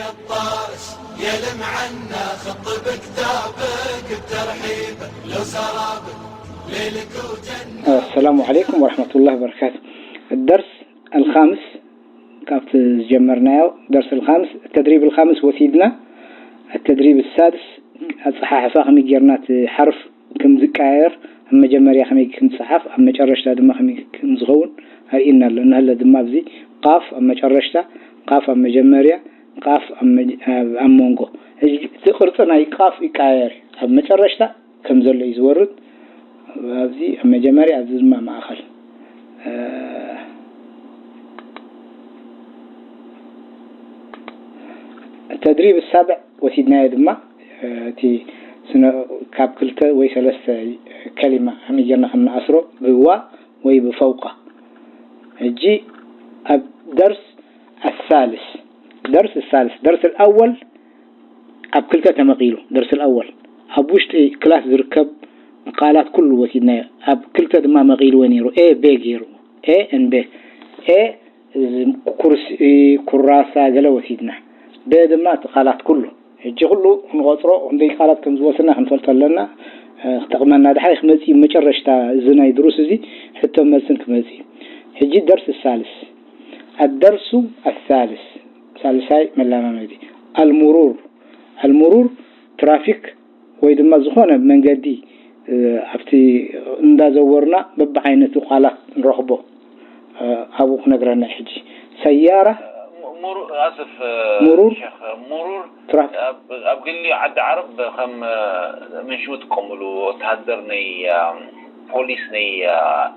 الطارس يلمعنا خط بكتابك الترحيب لو سراب ليلك وجنة. السلام عليكم ورحمة الله وبركاته. الدرس الخامس، ካብቲ ዝጀመርናዮ درس الخامس، التدريب الخامس ወሲድና። التدريب السادس፣ ኣጸሓሕፋ ከመይ ጌርና እቲ ሓርፍ ከም ዝቀያየር፣ ኣብ መጀመርያ ከመይ ከም ዝጸሓፍ፣ ኣብ መጨረሽታ ድማ ከመይ ከም ዝኸውን ኣርእዩና ኣሎ። እናሃለ ድማ ኣብዚ ቃፍ ኣብ መጨረሽታ፣ ቃፍ ኣብ መጀመርያ፣ ቃፍ ኣብ መጀ-፣ ኣብ፣ ኣብ መንጎ። ሕጂ እቲ ቅርጺ ናይ ቃፍ ይቀያየር እዩ። ኣብ መጨረሽታ ከም ዘሎ እዩ ዝወርድ። ኣብዚ ኣብ መጀመርያ፣ ኣብዚ ድማ ማእኸል። እ፣ ተድሪብ ሳብዕ ወሲድናዮ ድማ፣ እ፣ እቲ ስነ-፣ ካብ ክልተ ወይ ሰለስተ ከሊማ ከመይ ጌርና ከም ንኣስሮ ብዋ ወይ ብፈውቃ። ሕጂ ኣብ درس الثالث، درس الثالث، درس الأول ኣብ ክልተ ተመቒሉ። درس الأول ኣብ ውሽጢ ክላስ ዝርከብ ቃላት ኩሉ ወሲድናዮ። ኣብ ክልተ ድማ መቒልዎ ነይሩ። ኤ ቤ ገይሩ። ኤ ን ቤ። ኤ እዚ ኩርሲ፣ ኩራሳ ገለ ወሲድና። ቤ ድማ እቲ ቃላት ኩሉ። ሕጂ ኩሉ ክንቆጽሮ ክንደይ ቃላት ከም ዝወስድና ክንፈልጦ ኣለና። እ፣ ክጠቕመና ድሓይ ክመጽእ እዩ። መጨረሽታ እዚ ናይ ድሩስ እዚ ሕቶ መልስን ክመጽእ እዩ። ሕጂ درس الثالث، الدرس الثالث፣ ሳልሳይ መለማመዲ። المرور، المرور ትራፊክ ወይ ድማ ዝኾነ መንገዲ፣ እ፣ ኣብቲ እንዳዘወርና በብዓይነቱ ቃላት ንረኽቦ። እ፣ ኣብኡ ክነግረና እዩ። ሕጂ ሰያራ፣ ሙሩ ኣስፍ ሙሩር? ሸኽ ሙሩር ትራፊክ ኣብ ኣብ ገሊኡ ዓዲ ዓረብ ከም መንሽሙ ጥቀምሉ። ወተሃደር ናይ ፖሊስ ናይ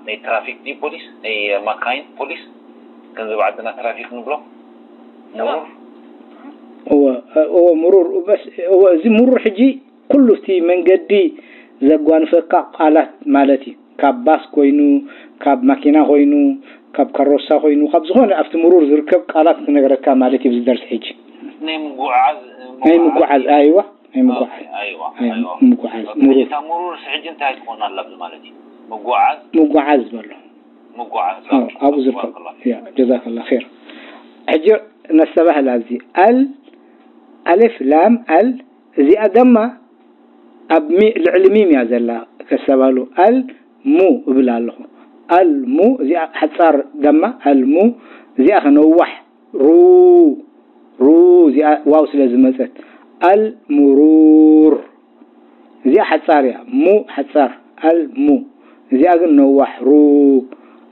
ናይ ትራፊክ ድዩ ፖሊስ ናይ ማካይን ፖሊስ ከምዚ ኣብ ዓድና ትራፊክ ንብሎ ሙሩር እወ፣ እወ፣ ሙሩር። በስ እወ፣ እዚ ሙሩር ሕጂ ኩሉ እቲ መንገዲ ዘጓንፈካ ቃላት ማለት እዩ። ካብ ባስ ኮይኑ፣ ካብ ማኪና ኮይኑ፣ ካብ ካሮሳ ኮይኑ፣ ካብ ዝኾነ ኣብቲ ሙሩር ዝርከብ ቃላት ክነግረካ ማለት እዩ። እዚ ደርሲ ሕጂ ናይ ምጉዓዝ ናይ ምጉዓዝ፣ ኣይዋ፣ ናይ ምጉዓዝ፣ ኣይዋ ኣይ፣ ኣይዋ ምጉዓዝ፣ ሙሩር፣ እታ ሙሩር ሕጂ እንታይ ትኾን ኣላ ኣብዚ ማለት እዩ? ምጉዓዝ ምጉዓዝ በሎ። ምጉዓዝ ኣዎ፣ ኣብኡ ዝርከብ። ያ፣ ጀዛከላ ኸይር። ሕጂ ነስተባህል ኣብዚ። ኣል፣ ኣልፍ፣ ላም፣ ኣል፣ እዚኣ ደማ ኣብ ሚ-፣ ልዕሊ ሚም እያ ዘላ። ከስተባህሉ፣ ኣል፣ ሙ እብል ኣለኹ። ኣል፣ ሙ፣ እዚኣ ሓጻር ደማ፣ ኣል፣ ሙ፣ እዚኣ ከነዋሕ፣ ሩ፣ ሩ፣ እዚኣ ዋው ስለ ዝመጸት። ኣል፣ ሙሩር። እዚኣ ሓጻር እያ። ሙ ሓጻር፣ ኣል፣ ሙ። እዚኣ ግን ነዋሕ፣ ሩ፣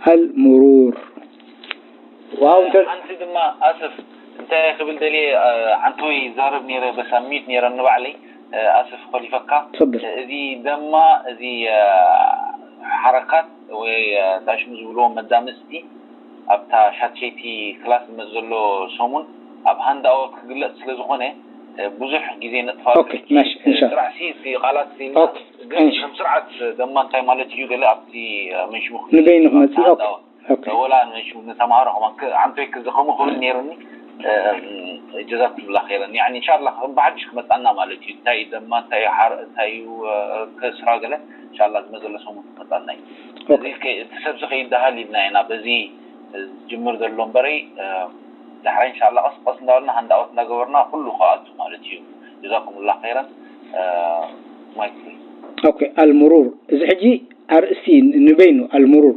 ኣል፣ ሙሩር። ዋው እንተ- ሓንቲ ድማ ኣስፍ እንታይ ክብል ደልየ፣ እ፣ ሓንቲ ወይ ይዛረብ ነይረ፣ በሳ ሚዩት ነይረ ንባዕለይ፣ እ፣ ኣስፍ ኮሊፈካ። ተፈደል። እዚ ደማ፣ እዚ፣ እ፣ ሓረካት ወይ፣ እ፣ እንታይ ሽሙ ዝብልዎ መዳምፅቲ ኣብታ ሻትሸይቲ ክላስ ዝመፅ ዘሎ ሰሙን ኣብ ሃንድ ኣውት ክግለፅ ስለ ዝኾነ፣ እ፣ ብዙሕ ግዜ ነጥፋሉ። ኦኬ፣ ማሽ፣ እንሻ። ጥራሕ ሲ፣ ሲ ቃላት ሲ፣ ኦኬ፣ ግን እንሻ። ከም ስርዓት ደማ እንታይ ማለት እዩ? ገለ ኣብቲ፣ እ፣ መንሽሙ ንበይኑ ክመፅእ፣ ኦኬ፣ ኦኬ። ወላ ንመንሽሙ ንተምሃሮ ከማን ክ-፣ ሓንቲ ወይ ክዝኸሙ ክብል ነይሩኒ። እ፣ እ፣ ጀዛኩምላ ኸይረን። ያኒ፣ እንሻላ፣ ከም ብሓድሽ ክመፃና ማለት እዩ። እንታይ እዩ ደማ፣ እንታይ እዩ ሓር-፣ እንታይ እዩ፣ እ፣ ከስራ ገለ፣ እንሻላ፣ ዝመፅእ ዘሎ ሰሙን ክመፃና እዩ። ኦኬ። እዚ ከ-፣ እቲ ሰብዚ ከይደሃል ኢልና ኢና። በዚ፣ እ፣ ዝጅምር ዘሎ እምበረይ፣ እ፣ ዳሕራይ፣ እንሻላ፣ ቀስ ቀስ እንዳበልና፣ ሃንዳኦት እንዳገበርና፣ ኩሉ ክኣቱ ማለት እዩ። ጀዛኩምላ ኸይረን። እ፣ ማይክ ፍሪ። ኦኬ፣ ኣልሙሩር። እዚ ሕጂ ኣርእስቲ ንበይኑ፣ ኣልሙሩር።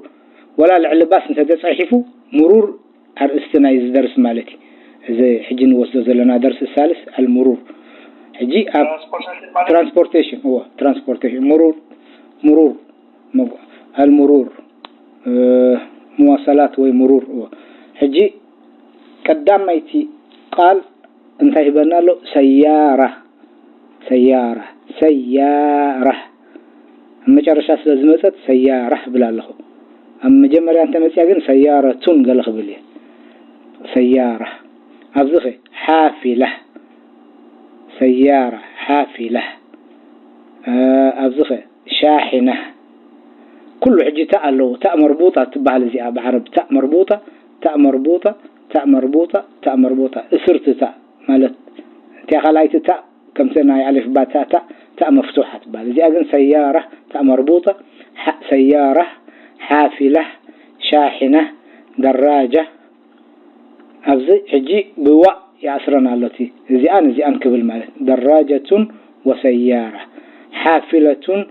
ወላ ልዕሊ ባስ እንተተፃሒፉ፣ ሙሩር ኣርእስቲ ናይዚ ደርሲ ማለት እዩ። እዚ ሕጂ ንወስዶ ዘለና ደርሲ ሳልስ ኣልሙሩር። ሕጂ ኣብ ትራንስፖርቴሽን ማለት? ትራንስፖርቴሽን፣ እወ፣ ትራንስፖርቴሽን። ሙሩር፣ ሙሩር፣ መጓ-፣ ኣልሙሩር፣ እ፣ መዋሰላት ወይ ሙሩር፣ እወ። ሕጂ ቀዳማይቲ ቃል እንታይ ሂበና ኣሎ? ሰያራ። ሰያራ፣ ሰያራ። ኣብ መጨረሻ ስለ ዝመጸት ሰያራ እብል ኣለኹ። ኣብ መጀመርያ እንተ መጽያ ግን ሰያረቱን ገለ ክብል እየ። ሰያራ። ኣብዚ ኸ ሓፊላ። ሰያራ፣ ሓፊላ። እ፣ ኣብዚ ኸ ሻሒና። ኩሉ ሕጂ ታእ ኣለዎ። ታእ መርቡጣ ትበሃል እዚኣ ብዓረብ። ታእ መርቡጣ፣ ታእ መርቡጣ፣ ታእ መርቡጣ፣ ታእ መርቡጣ። እስርቲ ታእ ማለት እቲኣ ካልኣይቲ ታእ ከምቲ ናይ ኣሊፍ ባ ታእ ታእ፣ ታእ መፍቱሓ ትበሃል። እዚኣ ግን ሰያራ፣ ታእ መርቡጣ፣ ሓ-፣ ሰያራ፣ ሓፊላ፣ ሻሒና፣ ደራጃ። ኣብዚ ሕጂ ብዋእ ይኣስረን ኣሎ። እቲ እዚኣን እዚኣን ክብል ማለት ደራጀቱን ወሰያራ ሓፊለቱን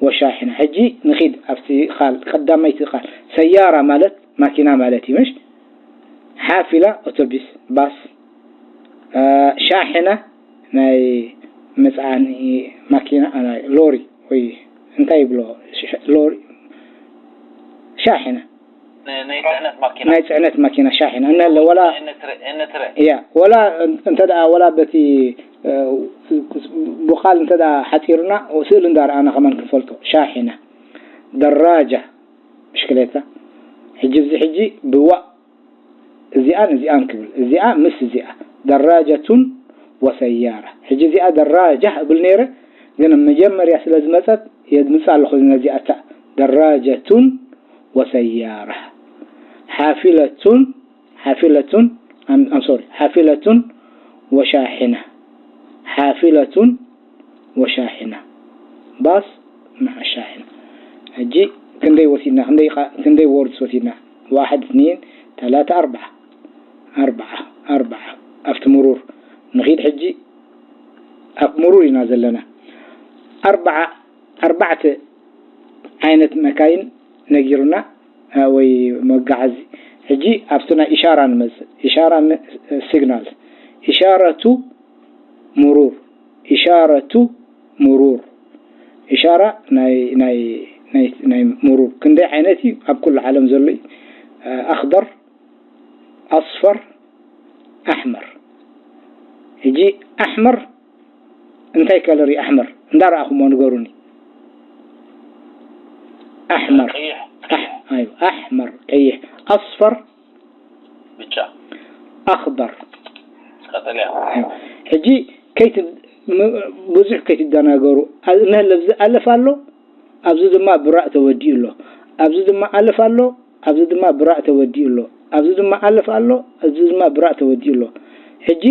ወሻሒና። ሕጂ ንኺድ ኣብቲ ቃል ቀዳመይቲ ቃል ሰያራ ማለት ማኪና ማለት እዩ ምሽ? ሓፊላ ኣውቶቡስ፣ ባስ፣ እ፣ ሻሒና ናይ መጽዓኒ ማኪና፣ እ፣ ናይ ሎሪ ወይ እንታይ ይብሎ ሎሪ ሻሒና ናይ ጽዕነት ማኪና ሻሒና እንለ ወላ ወላ እንተ ደኣ ወላ በቲ ብቓል እንተ ደኣ ሓጺርና ስእሊ እንዳ ረኣና ከማን ክንፈልጦ ሻሒና ደራጃ ብሽክሌታ ሕጂ እዚ ሕጂ ብዋእ እዚኣን እዚኣን ክብል እዚኣ ምስ እዚኣ ደራጀቱን ወሰያራ ሕጂ እዚኣ ደራጃ እብል ነይረ ግን መጀመርያ ስለ ዝመጸት የድምጻ ኣለኹ ነዚኣ እታ ደራጀቱን ወሰያራ ሓፊለቱን ሓፊለቱን ኣም ሶሪ ሓፊለቱን ወሻሒና ሓፊለቱን ወሻሒና ባስ መዓ ሻሒና ሕጂ ክንደይ ወሲድና ክንደይ ክንደይ ወርድስ ወሲድና ዋሕድ እትኒን ተላተ ኣርባዓ ኣርባዓ ኣርባዓ ኣብቲ ምሩር ንኺድ ሕጂ ኣብ ምሩር ኢና ዘለና ኣርባዓ ኣርባዕተ ዓይነት መካይን ነጊሩና ወይ መጋዓዚ ሕጂ ኣብቲ ናይ ኢሻራ ንመፅእ ኢሻራ ሲግናል ኢሻረቱ ምሩር ኢሻረቱ ምሩር ኢሻራ ናይ ናይ ናይ ናይ ምሩር ክንደይ ዓይነት እዩ ኣብ ኩሉ ዓለም ዘሎ እዩ ኣኽደር ኣስፈር ኣሕመር ሕጂ ኣሕመር እንታይ ከለር እዩ ኣሕመር እንዳረኣኹሞ ንገሩኒ ኣሕመር ኣሕመር ቀይሕ ኣስፈር ብጫ ኣኽደር ቀጠልያ ሕጂ ከይት ብዙሕ ከይትደናገሩ ነህለ ኣብዚ ኣለፍ ኣሎ ኣብዚ ድማ ብራእ ተወዲኡ ኣሎ ኣብዚ ድማ ኣለፍ ኣሎ ኣብዚ ድማ ብራእ ተወዲኡ ኣሎ ኣብዚ ድማ ኣለፍ ኣሎ እዚ ድማ ብራእ ተወዲኡ ኣሎ ሕጂ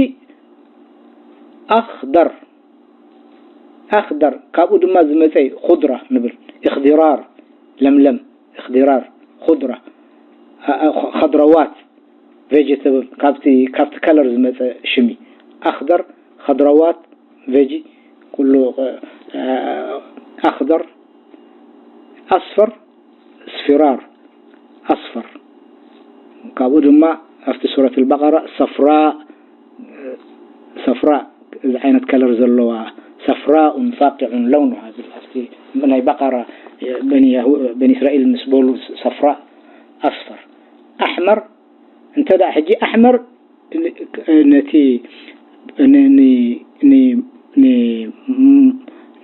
ኣኽደር ኣኽደር ካብኡ ድማ ዝመፀ ኹድራ ንብል እኽድራር ለምለም እኽድራር ኹድራ ኸድረዋት ቬጀተብል ካብቲ ካብቲ ከለር ዝመፀ ሽሚ ኣኽደር ኸድረዋት ቬጂ ኩሉ ኣኽደር ኣስፈር እስፊራር ኣስፈር ካብኡ ድማ ኣብቲ ሱረት البقرة صفراء صفراء እዚ ዓይነት ከለር ዘለዋ صفراء فاقع لونها ዝብል ኣብቲ ናይ በቀራ በኒ እስራኤል ምስ በሉ صفراء ኣስፈር ኣሕመር እንተ ደኣ ሕጂ ኣሕመር ነቲ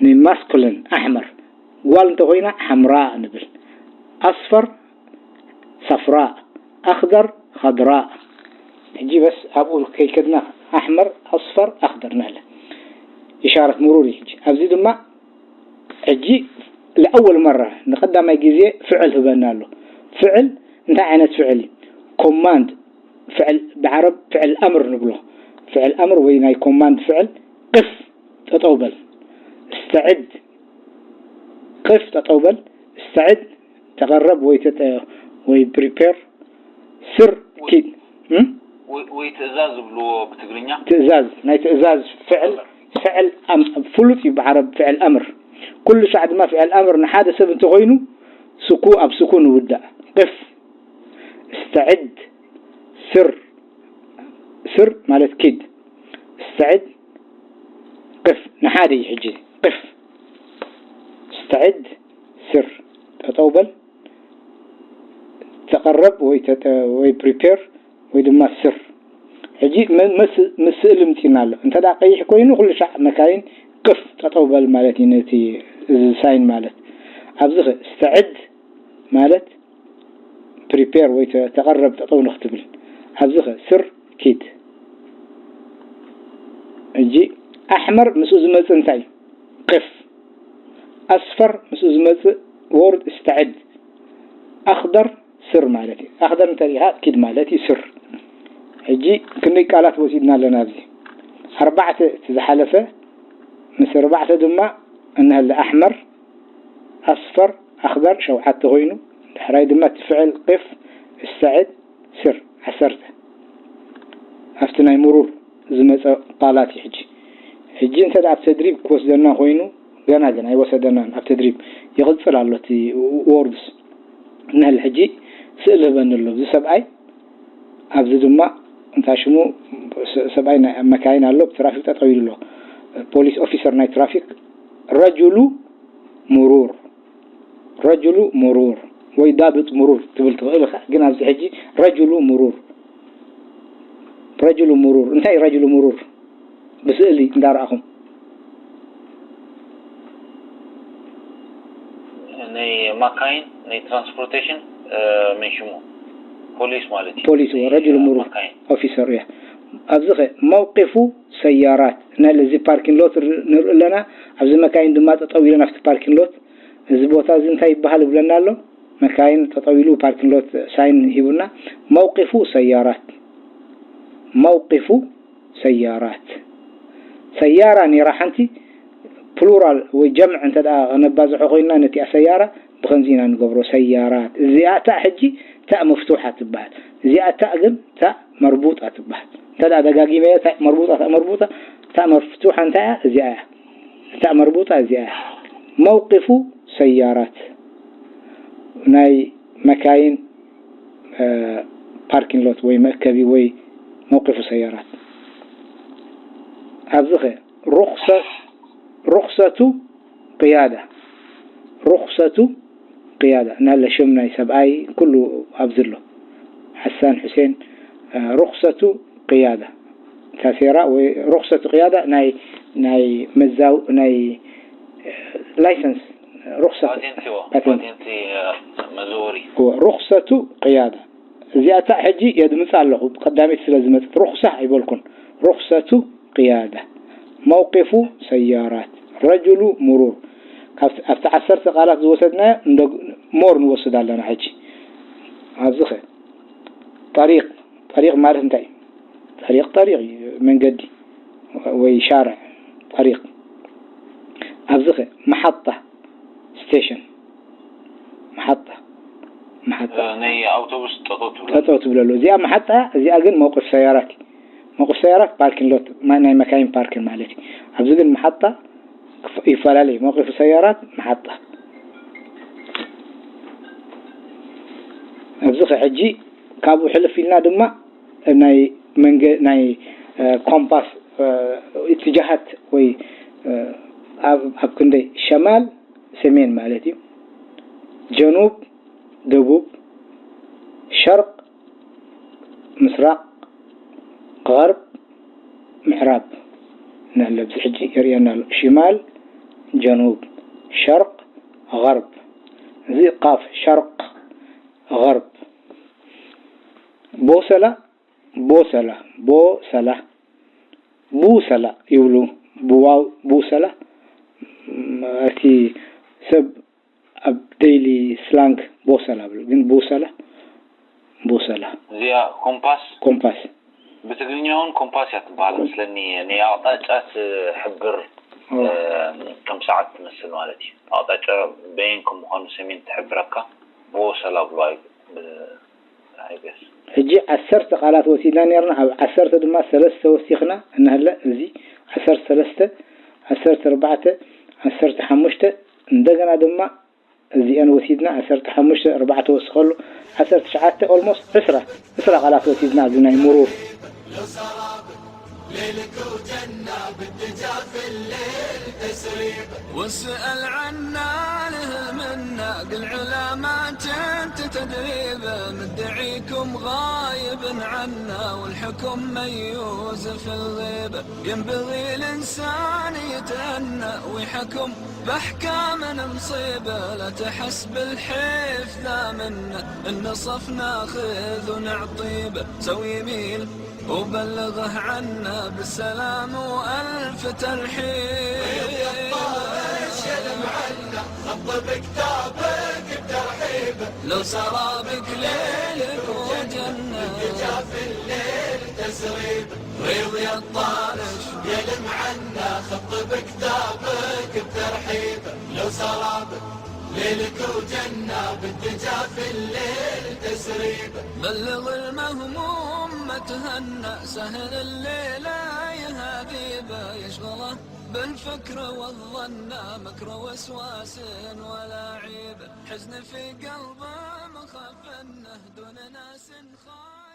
ንማስኩልን ኣሕመር ጓል እንተኮይና ሓምራእ ንብል ኣስፈር ሰፍራእ ኣኽደር ኸድራእ ሕጂ በስ ኣብኡ ከይከድና ኣሕመር ኣስፈር ኣኽደር ንህለ ኢሻረት ምሩር እዩ ሕጂ ኣብዚ ድማ ሕጂ ለኣወል መራ ንቀዳማይ ግዜ ፍዕል ህበና ኣሎ ፍዕል እንታይ ዓይነት ፍዕል እዩ ኮማንድ ፍዕል ብዓረብ ፍዕል ኣምር ንብሎ ፍዕል ኣምር ወይ ናይ ኮማንድ ፍዕል ቅፍ ጠጠው በል እስተዕድ ቅፍ ጠጠው በል እስተዕድ ተቐረብ ወይ ወይ ፕሪፔር ስር ኪድ ወይ ትእዛዝ ዝብልዎ ብትግርኛ ትእዛዝ ናይ ትእዛዝ ፍዕል ፍዕል ፍሉጥ እዩ ብዓረብ ፍዕል ኣምር ኩሉ ሳዕ ድማ ፍዕል ኣምር ንሓደ ሰብ እንተኮይኑ ስኩ ኣብ ስኩ ንውዳእ ቅፍ እስተዕድ ስር ስር ማለት ኪድ እስተዕድ ቅፍ ንሓደ እዩ ሕጂ ቅፍ እስተዕድ ስር ጠጠው በል ተቐረብ ወይ ወይ ፕሪፔር ወይ ድማ ስር ሕጂ ምስ ስእሊ ምፅና ኣሎ እንተ ቀይሕ ኮይኑ ኩሉ ሻዕ መካይን ቅፍ ጠጠው በል ማለት እዩ ነቲ እዚ ሳይን ማለት ኣብዚ ኸ እስተዕድ ማለት ፕሪፔር ወይ ተቐረብ ጠጠው ንክትብል ኣብዚ ኸ ስር ኪድ ሕጂ ኣሕመር ምስኡ ዝመፅእ እንታይ እዩ ቅፍ ኣስፈር ምስኡ ዝመፅእ ወርድ እስተዕድ ኣኽደር ስር ማለት እዩ ኣኽደር እንተ ሪኢኻ ኪድ ማለት እዩ ስር ሕጂ ክንደይ ቃላት ወሲድና ኣለና ኣብዚ ኣርባዕተ እቲ ዝሓለፈ ምስ ኣርባዕተ ድማ እንሀለ ኣሕመር ኣስፈር ኣኽደር ሸውዓተ ኮይኑ ዳሕራይ ድማ እቲ ፍዕል ቅፍ እስተዕድ ስር ዓሰርተ ኣብቲ ናይ ምሩር ዝመፀ ቃላት እዩ። ሕጂ ሕጂ እንተ ኣብ ተድሪብ ክወስደና ኮይኑ፣ ገና ግን ኣይወሰደናን። ኣብ ተድሪብ ይቕፅል ኣሎ እቲ ወርድስ። ንህል ሕጂ ስእል ህበኒ ኣሎ እዚ ሰብኣይ። ኣብዚ ድማ እንታይ ሽሙ ሰብኣይ ናይ መካይን ኣሎ፣ ብትራፊክ ጠጠው ኢሉ ኣሎ። ፖሊስ ኦፊሰር ናይ ትራፊክ። ረጅሉ ምሩር፣ ረጅሉ ምሩር ወይ ዳብጥ ምሩር ትብል ትኽእል ኢኻ። ግን ኣብዚ ሕጂ ረጅሉ ምሩር፣ ረጅሉ ምሩር። እንታይ ረጅሉ ምሩር? ብስእሊ እንዳረኣኹም። ናይ ማካይን ናይ ትራንስፖርቴሽን ምን ሽሙ ፖሊስ ማለት እዩ። ፖሊስ፣ ረጅሉ ምሩር ኦፊሰር እያ። ኣብዚ ኸ መውቂፉ ሰያራት፣ ነዚ ፓርኪንግ ሎት ንርኢ ኣለና። ኣብዚ መካይን ድማ ጠጠው ኢለን ኣብቲ ፓርኪንግ ሎት። እዚ ቦታ እዚ እንታይ ይበሃል ይብለና ኣሎ። መካይን ጠጠው ኢሉ ፓርኪንግ ሎት ሳይን ሂቡና። መውቂፉ ሰያራት፣ መውቂፉ ሰያራት። ሰያራ ነይራ ሓንቲ፣ ፕሉራል ወይ ጀምዕ እንተ ደኣ ከነባዝሖ ኮይንና ነቲኣ ሰያራ ብኸምዚ ኢና ንገብሮ። ሰያራት። እዚኣ ታእ ሕጂ ታእ መፍቱሓ ትበሃል። እዚኣ ታእ ግን ታእ መርቡጣ ትበሃል። እንተ ደኣ ደጋጊመያ ታእ መርቡጣ፣ ታእ መርቡጣ፣ ታእ መፍቱሓ እንታይ እያ? እዚኣ እያ። ታእ መርቡጣ እዚኣ እያ። መውቂፉ ሰያራት፣ ናይ መካይን ፓርኪንግ ሎት ወይ መእከቢ ወይ መውቂፉ ሰያራት። ኣብዚ ኸ ሩኽሰ- ሩኽሰቱ ቅያዳ፣ ሩኽሰቱ ቅያዳ እናለ ሽም ናይ ሰብኣይ ኩሉ ኣብዚ ኣሎ። ሓሳን፣ ሑሴን። ሩኽሰቱ ቅያዳ፣ ታሴራ ወይ ሩኽሰቱ ቅያዳ ናይ ናይ መዛው ናይ ላይሰንስ ሩኽሰት ፓቴንት እዎ፣ ፓቴንት። ፓቴንት መዘወሪ። ሩኽሰቱ ቅያዳ። እዚኣታ ሕጂ የድምፃ ኣለኹ፣ ቀዳሚት ስለ ዝመፅት ሩኽሳ ኣይበልኩን። ሩኽሰቱ ቅያዳ፣ መውቂፉ ሰያራት፣ ረጅሉ ሙሩር። ካብቲ ኣብቲ ዓሰርተ ቃላት ዝወሰድናዮ እንደ ሞር ንወስድ ኣለና። ሕጂ ኣብዚ ኸ ጠሪቕ፣ ጠሪቕ ማለት እንታይ እዩ? ጠሪቕ፣ ጠሪቕ እዩ፣ መንገዲ ወይ ሻርዕ፣ ጠሪቕ። ኣብዚ ኸ መሓጣ፣ ስቴሽን፣ መሓጣ፣ መሓጣ። ናይ ኣውቶቡስ ጠጠው ትብሎ። ጠጠው ትብለሉ። እዚኣ መሓጣ፣ እዚኣ ግን መውቅፍ ሰያራት እዩ። መውቅፍ ሰያራት ፓርኪንግ ሎት፣ ማ- ናይ መካይን ፓርኪንግ ማለት እዩ። ኣብዚ ግን መሓጣ ክፍ- ይፈላለ እዩ። መውቅፍ ሰያራት፣ መሓጣ። ኣብዚ ኸ ሕጂ ካብኡ ሕልፍ ኢልና ድማ ናይ መንገ ናይ ኮምፓስ ኢትጃሃት ወይ ኣብ ኣብ ክንደይ ሸማል ሰሜን ማለት እዩ፣ ጀኑብ ደቡብ፣ ሸርቅ ምስራቅ፣ غرب ምዕራብ ንኣለ ኣብዚ ሕጂ የርእየና ኣሎ። ሽማል ጀኑብ ሸርቅ غرب። እዚ ቃፍ ሸርቅ غرب። ቦሰላ ቦሰላ ቦሰላ ቡሰላ ይብሉ። ብዋው ቡሰላ። እቲ ሰብ ኣብ ዴይሊ ስላንግ ቦሰላ ብሉ፣ ግን ቡሰላ ቦሰላ። እዚኣ ኮምፓስ ኮምፓስ ብትግርኛ እውን ኮምፓስ እያ ትበሃል መስለኒ። ናይ ኣቕጣጫ ትሕብር ከም ሰዓት ትመስል ማለት እዩ። ኣቕጣጫ በየን ከም ምዃኑ ሰሜን ትሕብረካ። ቦሰላ ብሎ ኣይገስ ሕጂ ዓሰርተ ቃላት ወሲድና ነርና፣ ኣብ ዓሰርተ ድማ ሰለስተ ወሲኽና እናህለ፣ እዚ ዓሰርተ ሰለስተ፣ ዓሰርተ ኣርባዕተ፣ ዓሰርተ ሓሙሽተ፣ እንደገና ድማ እዚአን ወሲድና ዓሰርተ ሓሙሽተ፣ ኣርባዕተ ወስኸሉ፣ ዓሰርተ ትሽዓተ፣ ኦልሞስት ዕስራ፣ ዕስራ ቃላት ወሲድና ኣብዚ ናይ ሙሩር። واسأل عنا لهمنا قل علامات انت تدريبه مدعيكم غايب عنا والحكم ميوز في الغيبة. ينبغي الإنسان يتأنى ويحكم بأحكام مصيبة. لا تحس بالحيف ذا منا، النصف ناخذ ونعطيبه. سوي يمين وبلغه عنا بالسلام وألف ترحيب. خط بكتابك بترحيبه. لو سرابك ليلك وجنة. جاف الليل تسريب. ريض يا الطارش يلم عنا خط بكتابك بترحيبه. لو سرابك ليلك وجنة بالدجى في الليل تسريبة. بلغ المهموم ما تهنى، سهل الليلة يا هذيبة، يشغله بالفكر والظن، مكر وسواس ولا عيب، حزن في قلبه مخفنه دون ناس خاف.